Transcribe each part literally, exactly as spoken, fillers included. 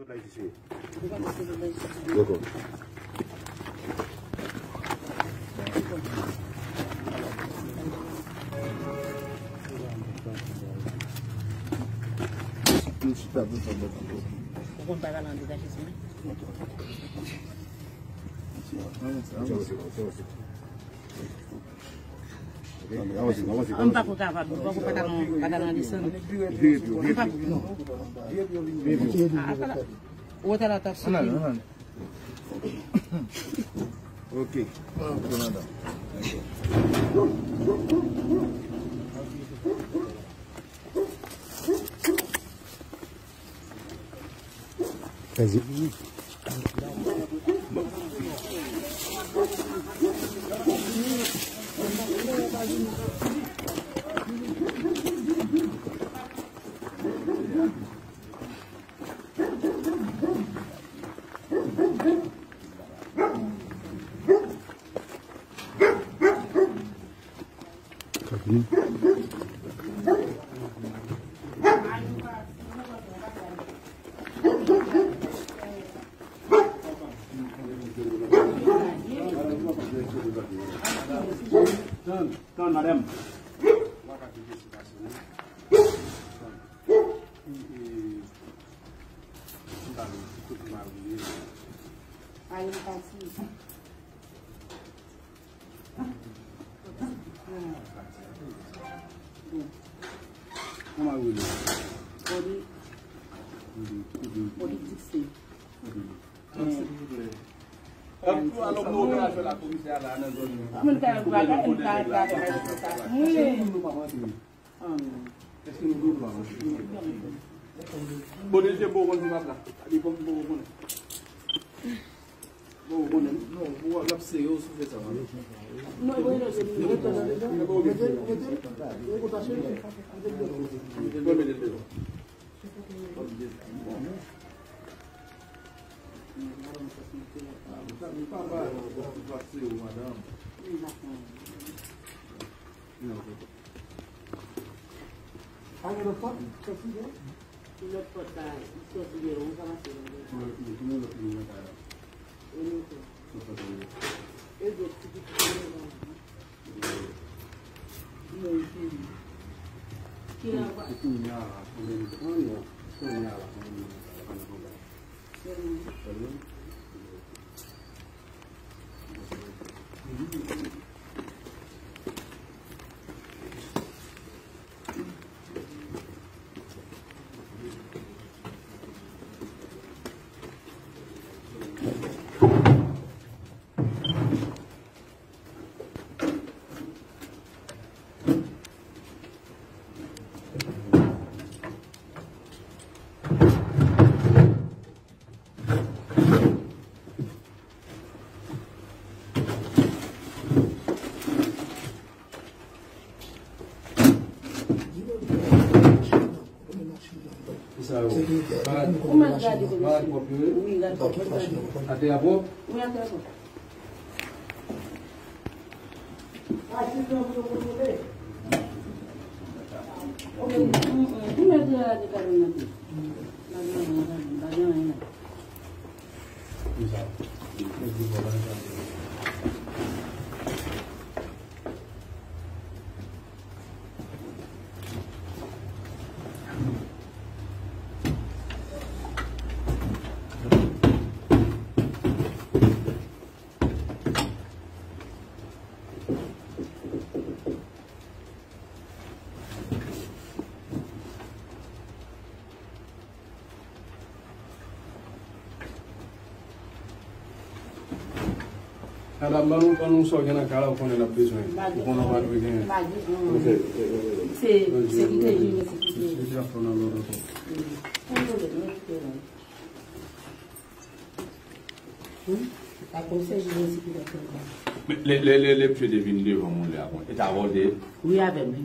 Dakò. Ou konn pa pale an detache sou mwen? An pa ko kapab, nou pa ko pa ta nan, pa ta nan desann. An pa ko. Ah, apa la? Ou ta la ta sou. Ok. Vas-y. Tann, tann, madanm. Kòman yo rele? Pwodiktif. Bon, deje bon konn ti pap la. Li bon, bon konnen. Bon, bon, non, bon, l ap sere w si w fè sa, man. Lòt pòt la, li sòti deyò, ou ka pase nan deyò. E lòt li nan kay la. E lòt li. E lòt ti pitit li nan kay la. Mwen fini. Ki la va? E kounye a la, kounye a la, kounye a la, kounye a la, kounye a la. Ki sa yo? Malad, malad pwòp yo ye? Atè a pwòp? Madanm, ban nou, ban nou sa w gen nan kay la, ou konnen n ap bezwen. Ou konnen w pa dwe gen. Se, se kite li, se kite li. Li te ap fè nan lòt ankò. Men lè, lè, lè, lè misye te vin devan mwen lè a, bon, e t avè w te ye? Wi, avè m, wi.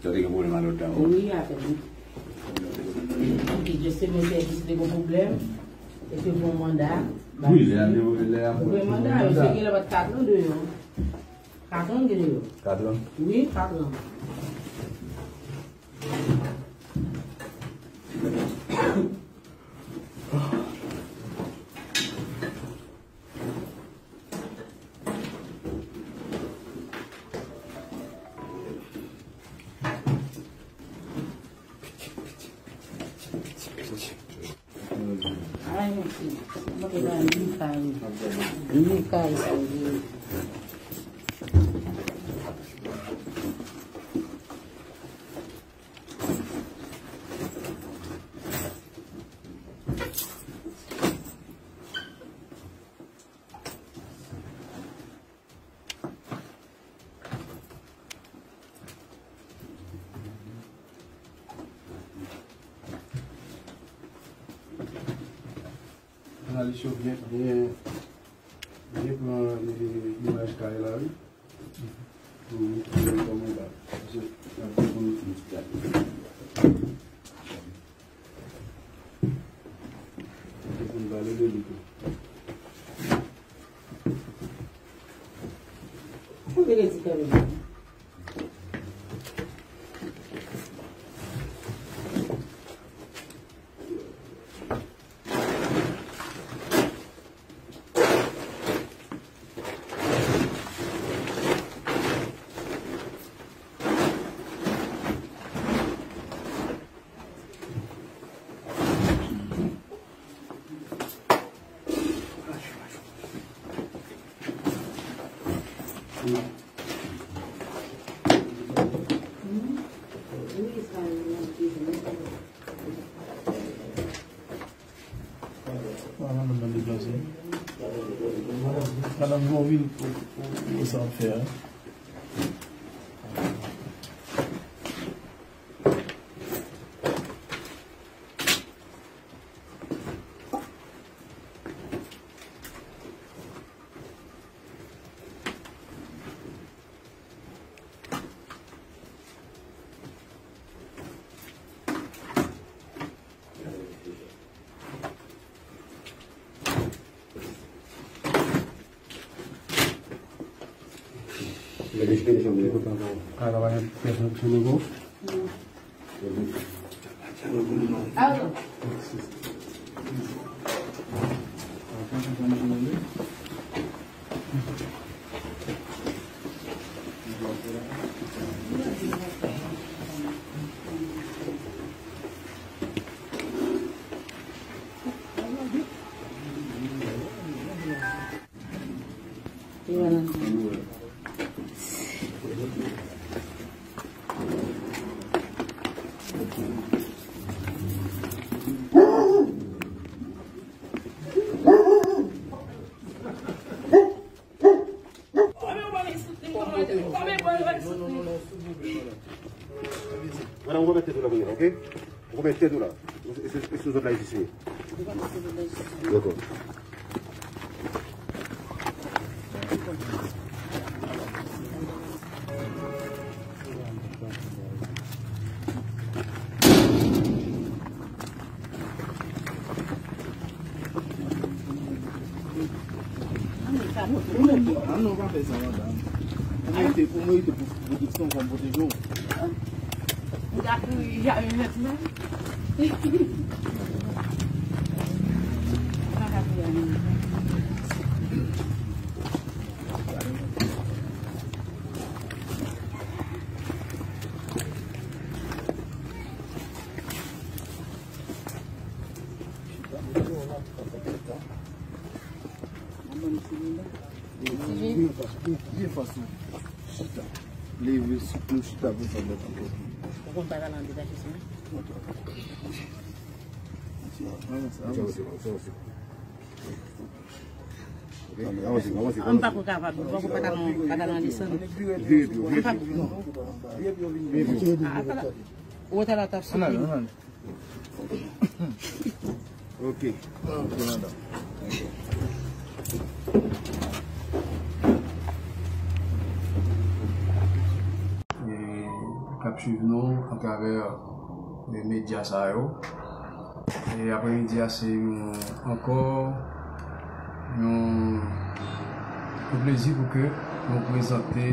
Sa te gen pwoblèm a lòt la, wi. Wi, avè m, wi. Ki just te mwen sèvis, te gen pwoblèm. E te gen yon manda. Wi, lè a te, lè a te gen manda, misye gen lè bat katran deyò. Katran gen deyò. Katran? Wi, katran. Mwen te ba li kay. Li kay sa li ye. Jounalis yo byen, byen, byen pran, e, imaj kay la, wi. Pou nou fè yon kòmantè. Paske n ap dekouvri yon ti bagay. Depi n pale de li tou. Ou vle di kanmenm. Madanm nan deplase. Madanm, gon vil pou, pou, pou sa ap fè a. Madanm, ou konn mete tou la, ok? Ou konn mete tou la. E sou zòd la jistis. Dakò. An non, pa fè sa, madanm. Ou merite, ou merite pou pwoteksyon, fò m pwoteje w. Ou ta kouri a yon mèt menm. Ou pa ka kouri a yon mèt menm. Byen fason. Chita. Leve, soutni, chita pou sa bèt ankò. Ou konn pa pale an detache sou mwen? An pa ko kapab, an pa ko pa ka nan, pa ka nan desann. Vire pye w, vire pye w. Vire pye w, vire pye w. A, a, pa la. Ou wè talè a t ap sou pye. Ok. Ok, madanm. E, k ap swiv nou atravè, e, medya sa yo. E apremidi a, se yon, ankò yon, yon plezi pou ke nou prezante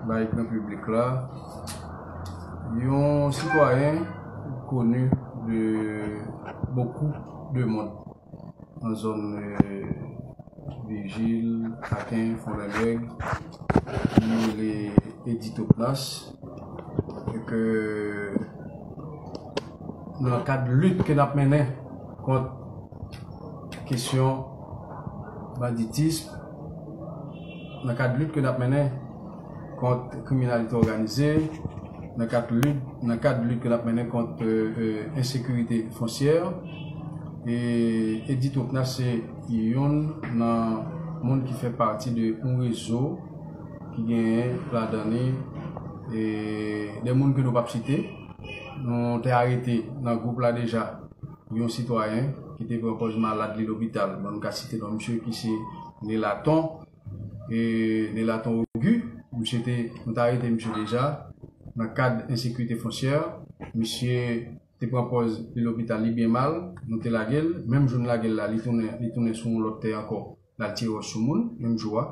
bay gran piblik la yon sitwayen koni de bokou de moun nan zòn, e, Vijil, Aken, Fondannèg, ki rele Edith Opnas, e ke nan kad lit ke n ap mennen kont kesyon banditism, nan kad lit ke n ap mennen kont kriminalite òganize, nan kad lit, nan kad lit ke n ap mennen kont ensekirite fonsyè. E Eddy Topnas se youn nan moun ki fè pati de yon rezo ki genyen ladan li de moun ke nou p ap site. Nou te arete nan gwoup la deja yon sitwayen ki te pran pòz malad li lopital. Bon, nou ka site non misye ki se Nelaton, e Nelaton Ogu. Misye te, nou te arete misye deja nan kad ensekirite fonsyè. Misye te pran pòz li lopital, li byen mal, nou te lage l. Menm jou n lage l la, li tounen, li tounen sou yon lòt tè ankò, l al tire wòch sou moun, menm jou a.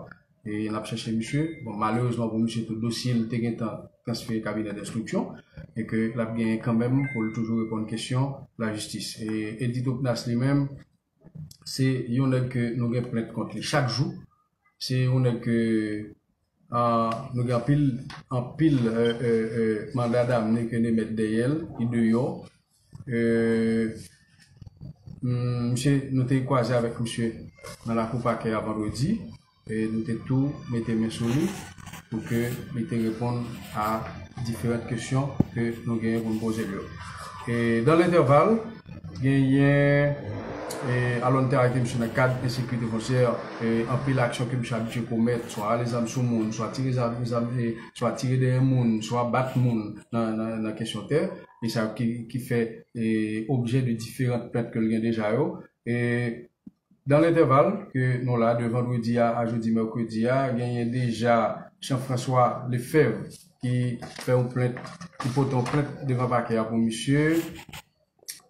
E n ap chèche misye. Bon, malerezman pou misye tou, dosye l te gentan transfere kabinè denstriksyon e ke l ap genyen kanmenm pou l toujou reponn kesyon lajistis. E Eddy Topnas li menm, se yon nèg ke nou gen plent kont li chak jou. Se yon nèg ke ah, nou gen anpil, anpil euh, euh, euh, manda damne ke n emet dèyè l, li deyò. Euh, mm, misye, nou te kwaze avèk misye nan lakou pakè a vandredi. E nou te tou mete men sou li pou ke li te reponn a diferan kesyon ke nou genyen pou n poze l yo. E dan lentèval, genyen, e, alò n te arete misye nan kad ensekirite fonsyè, e, anpil aksyon ke misye abitye komèt, swa rale zam sou moun, swa tire zam, zam, e, swa tire dèyè moun, swa bat moun nan, nan, nan kesyon tè. E sa ki, ki fè, e, objè de diferan plent ke l gen deja yo. E dan lentèval ke nou la, de vandredi a, a jodi mèkredi a, genyen deja Jean-François Lefebvre ki fè yon plent, ki pote yon plent devan pakè a pou misye,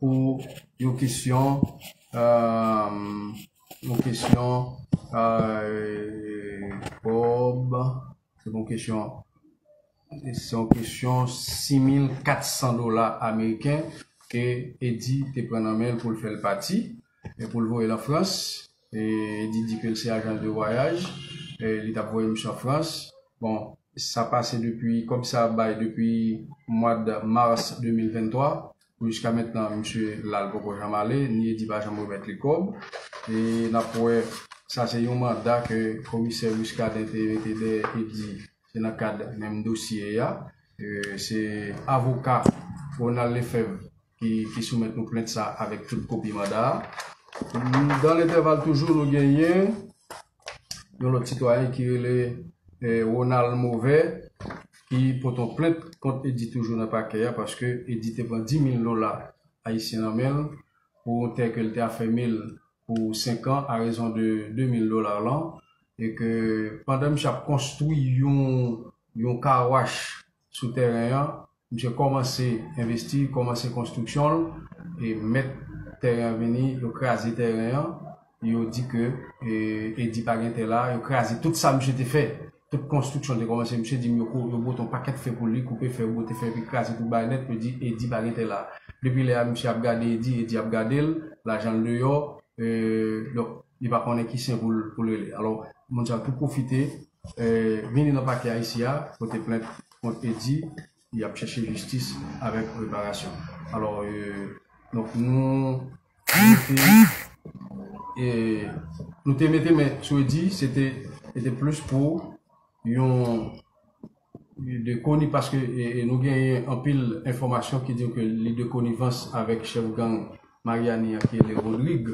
pou yon kesyon, euh, yon kesyon, euh, kòb, se yon kesyon, se yon kesyon sis mil kat san dola ameriken ke Eddy te pran nan men l pou l fè l pati, e pou l voye l an Frans. E Eddy di ke l se ajans de vwayaj, e li t ap voye misye an Frans. Bon, sa pase depi, kòb sa ap bay depi mwa de mas de mil venntwa. Pou jiska mentnan, misye la, l poko janm ale, ni Eddy pa janm remèt li kòb. E n ap wè, sa se yon manda ke komisè Muscadin te mete dèyè Eddy, se nan kad menm dosye a. E se avoka Ronald Lefebvre ki, ki soumèt nou plent sa avèk tout kopi manda a. Dan lentèval toujou, nou genyen yon lòt sitwayen ki rele, eh, Ronald Mauvais, ki pote yon plent kont Eddy toujou nan pakè a, paske Eddy te pran dis mil dola ayisyen nan men l pou yon tè ke l te afèmi l pou senk an a rezon de de mil dola lan, e ke pandan misye ap konstwi yon, yon car wash sou tèren an, misye kòmanse envesti, kòmanse konstriksyon l, e mèt tèren an vini, yo kraze tèren an, yo di ke, e, Eddy pa gen tè la, yo kraze tout sa misye te fè, tout konstriksyon te kòmanse, misye di m yo, yo bote yon pakèt fè pou li, koupe fè, yo bote fè, epi kraze tout bagay nèt, yo di Eddy pa gen tè la. Depi lè a, misye ap gade Eddy, Eddy ap gade l, lajan l deyò, e, donk, li pa konnen ki sen pou l, pou l rele. Alò, moun sa tou pwofite, e, vini nan pakè a isi a, pote plent kont Eddy, y ap chèche jistis avèk reparasyon. Alò, e, donk, nou, nou te, e, nou te mete men sou Eddy, se te, se te plis pou yon de koni, paske, e, e nou genyen anpil enfòmasyon ki di ke li de konivans avèk chèf gang Mariani an ki rele Rodrig.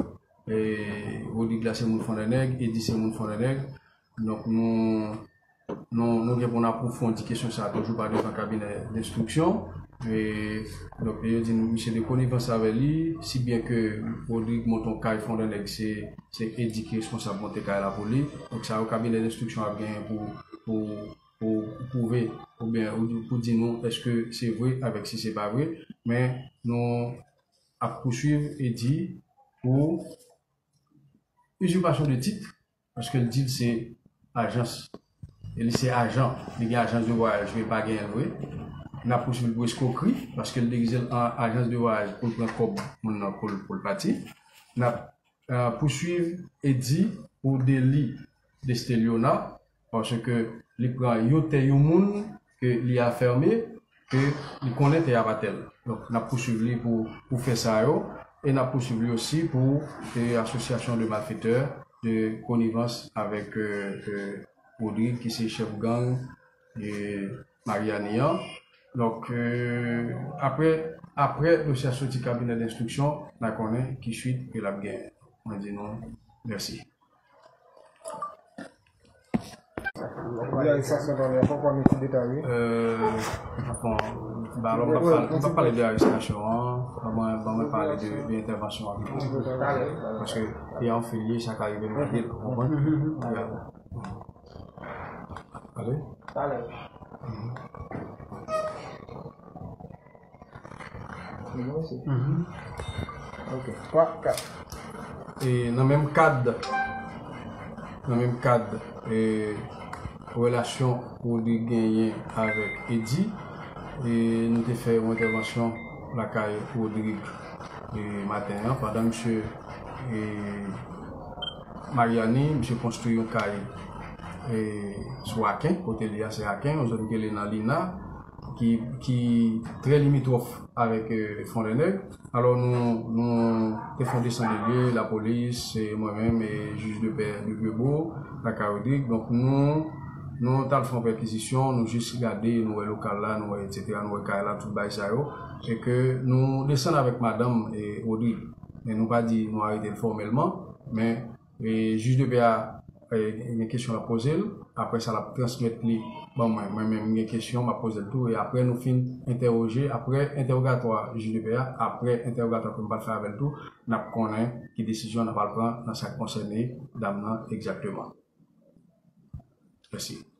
E, Rodrig la se moun Fondènèg, Eddy se moun Fondènèg. Donk nou, nou, nou gen pou n apwofondi kesyon sa a toujou pa devan kabinè denstriksyon. E, donk yo di nou misye de konivans avè li, si byen ke Rodrig monte yon kay Fondènèg, se, se Eddy ki responsab monte kay la pou li. Donk sa yo kabinè denstriksyon ap genyen pou, pou, pou pwouve oubyen pou di nou èske se vre avèk si se pa vre. Men nou ap pouswiv Eddy pou izipasyon de tit, paske l di l se ajans, e li se ajan, li gen ajans de vwayaj, men pa genyen l vre. N ap pouswiv l pou eskokri, paske l degize l an ajans de vwayaj pou l pran kòb moun nan pou l, pou l pati. N ap, e, pouswiv Eddy pou deli Desteliona, paske li pran yon tè yon moun ke li afèmi, ke li konnen tè a pa tè l. Donk, n ap pouswiv li pou, pou fè sa yo. e n ap pousuiv li osi pou e, asosyasyon de malfetè de konivans avèk e, e, Rodrigue ki se chèf gang e, Mariani an. Donk, e, apre, apre dosye a soti kabinè denstriksyon, n a konnen ki swit ke l ap genyen. Mwen di nou mèsi. Wi, arestasyon pale, fò w ban nou ti detay, wi. Euh, bon, ba, alò, m pa pale, m pa pale de arestasyon an, ban mwen, ban mwen pale de, de entèvansyon an pito. Paske, e an filye, sa ka rive m pale, ou konprann? Talè. Talè. Mhm. Ok. Twa, kat. E nan menm kad, nan menm kad, e, relasyon Rodrigue genyen avèk Eddy, e nou te fè yon entèvansyon lakay Rodrigue, e, maten an, pandan misye, e, Mariani, misye konstwi yon kay, e, sou Aken, kote li a se Aken, yon zòn ki rele nan Lina, ki, ki trè limitwòf avèk, e, Fondènèg. Alò, nou, nou te fè yon desann de lye, lapolis, e mwen menm, e jij de pè de Vieux-Bourg, lakay Rodrigue. Donk, nou, nou t al fè yon pèkizisyon, nou jis gade, nou wè lokal la, nou wè, etsetera, nou wè kay la, tout bagay sa yo. E ke nou desann avèk madanm, e, Rodrigue. Men nou pa di nou arete l fòmèlman, men, e, jij de pè a, e, gen kesyon l ap poze l. Apre sa, l ap transmèt li ban mwen. Mwen menm, m gen kesyon, m ap poze l tou. E apre nou fin entèwoje, apre entèwogatwa jij de pè a, apre entèwogatwa ke m pral fè avè l tou, n ap konnen ki desizyon n ap al pran nan sa k konsène dam nan egzakteman. Mèsi.